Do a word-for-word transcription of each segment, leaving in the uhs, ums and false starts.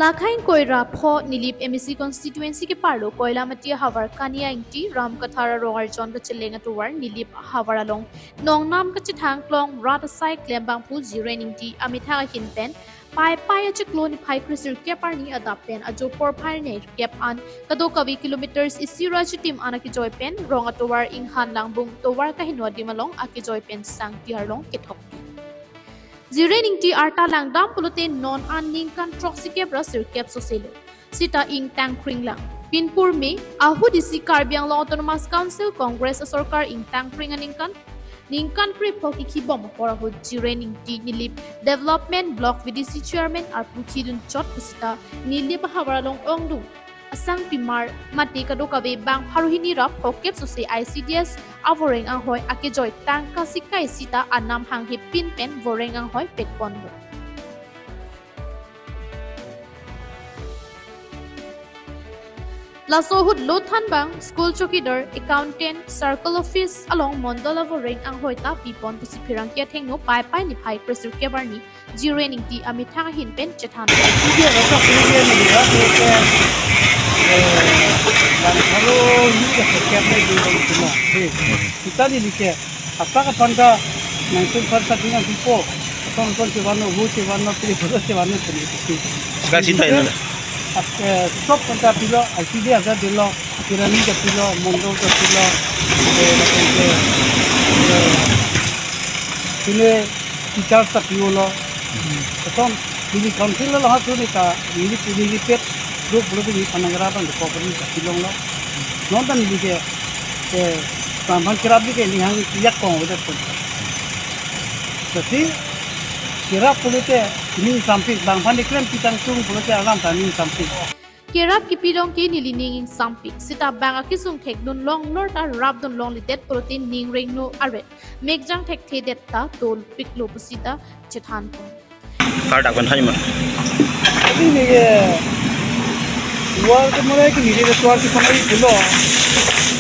Lakhai ingkoi ra pho Nilip M A C constituency keparlo Koilamati ahavar Kania Ingti, Ram Kathar arong arjon kacheleng atovar Nilip ahavar along nongnam kachethang klong rat asai klem abangphu Jiren Ingti amethang ahin pen Paipai achiklo niphai kresirkep arni adap pen ajo porphai nerkep an kadokave kilometers isi ra chitim an akejoi pen rong atovar Inghan Langbung tovar kaheno adim along akejoi pen sangti arlong kethok. Jiren Ingti arta langdam pulote non an ningkan throksikep ra sirkep soselo. Sita ingtang kring lang. Pinpur me, ahut isi Karbi Anglong Autonomous Council Congress asorkar ingtang kring aningkan, ningkan krepho kikhi bom apor ahut Jiren Ingti Nilip Development Block V D C Chairman arpu thidun chot pusita Nilip ahavar along ongdung asangpimar mate kadokave bang pharo hini ra phokep sose I C D S avoreng anghoi akejoi tangka sikai sita anam hanghe pin pen voreng anghoi pekponlo. Laso ahut lo thanbang, school chowkidar, accountant, circle office along mondol avoreng anghoi ta pipon pusi pherangke athengno Paipai niphai kresirkep arni Jiren Ingti amethang ahin pen chethan. Video rasa video ni dia tu ke, eh, dan kalau ini ke setiap ni di dalam semua. Kita ni ke Atak aphan ta nangtum aphan ta dinga dipo. Ason ason chevanno, vo chevanno, tri vo chevanno, tri vo. Kasi tayo na. At, eh, sob aphan ta pilo, I C D S ta pilo, Tirani ta pilo, Mondol ta pilo, eh, lapen ke, eh, sine teachers ta pilo. Ason, neli council lo ha tu ni ta, neli pu neli pet, duk bulu ni panang ra ban ko ni ta pilong lo. Non ta neli ke, ke, bang aphan kerap di ke ni hang yak kong udah pun. Jadi, kerap pulote, ini samping, bang aphan diklem pitang tung pulote alam ta ini samping. Kerap kipilong ke neli ning ingsampik. Sita bang akisung thekdun longlor ta rapdun longledet pulote ning rengno aret. Mekjang thekthedet ta tolpiklo pusita chethanpon. Kar dak pen hai ma. Ini ni ke, war ke mana ke ni ke war ke sana itu lo.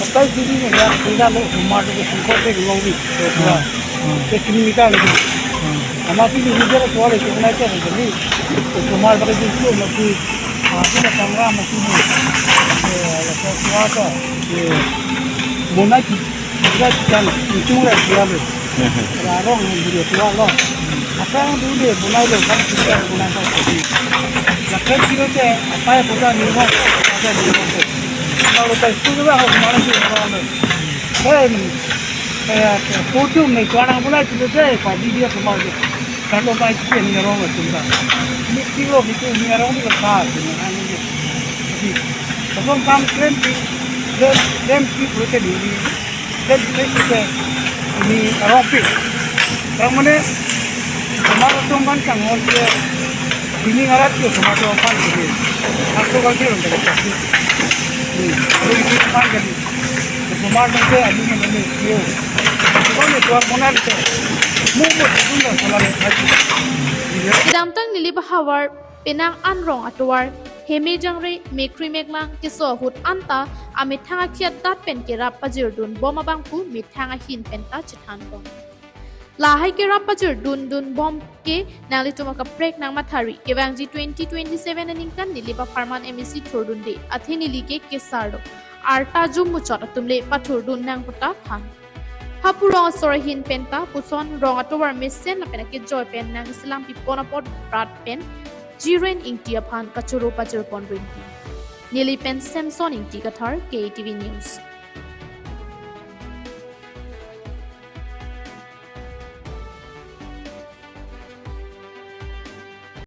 Atai sini ni ya, tidak lo, rumah tu ke sungkot ke long ni. Ke sini ni kan. Ama sini ni dia tu ada tu naik ke ni. Rumah pakai justru masih, ah, kita kamera masih ni. Eh, kalau suara, eh, bonai kita kan itu lah dia lo. Arong ni dia tu lo. Apa yang dulu dia bonai lo kan kita bonai kan. Lapen kilo ke, apa yang punya ni mo, ada ni mo. Kalau tak itu juga harus mana sih orang lo. Hei, eh, foto ni, orang bonai itu je, padi dia semua je. Kalau baik dia ni orang itu kan. Ini kilo itu ni orang itu kan, ini kan ini. Jadi, kalau kamu keren sih, keren, keren sih, boleh jadi. Keren sih, ini orang pik. Orang mana, kemarin tuh kan kang, orang dia, ini ngarat dia sama tuh apa gitu. Aku kan dia orang dari pasti. Ini, itu kan jadi. Kemarin tuh, ini, ini, ini. Kemarin tuh, orang mana itu. Mau, mau, itu nggak salah, ya. Kedamtang Nilip ahavar penang anrong atovar heme jangre, mekri meklang, keso ahut anta amethang akhiat dat pen kerap pajirdun bom abangphu methang ahin pen ta chethanpon. Lahai kerap pajirdundun bom ke nanglitum akaprek nangmathari, kevangji twenty twenty-seven aningkan Nilip apharman M A C thurdunde, athe neli ke kesarlo. Arta jum muchot atum le pathurdun nang puta than. Hapu rong asor ahin pen ta puson rong atovar mesen lapen akejoi pen nangselam pipon apot brat pen Jiren Ingti aphan kachoro pajirpon rinti. Neli pen Samson Ingti Kathar, K A T V News.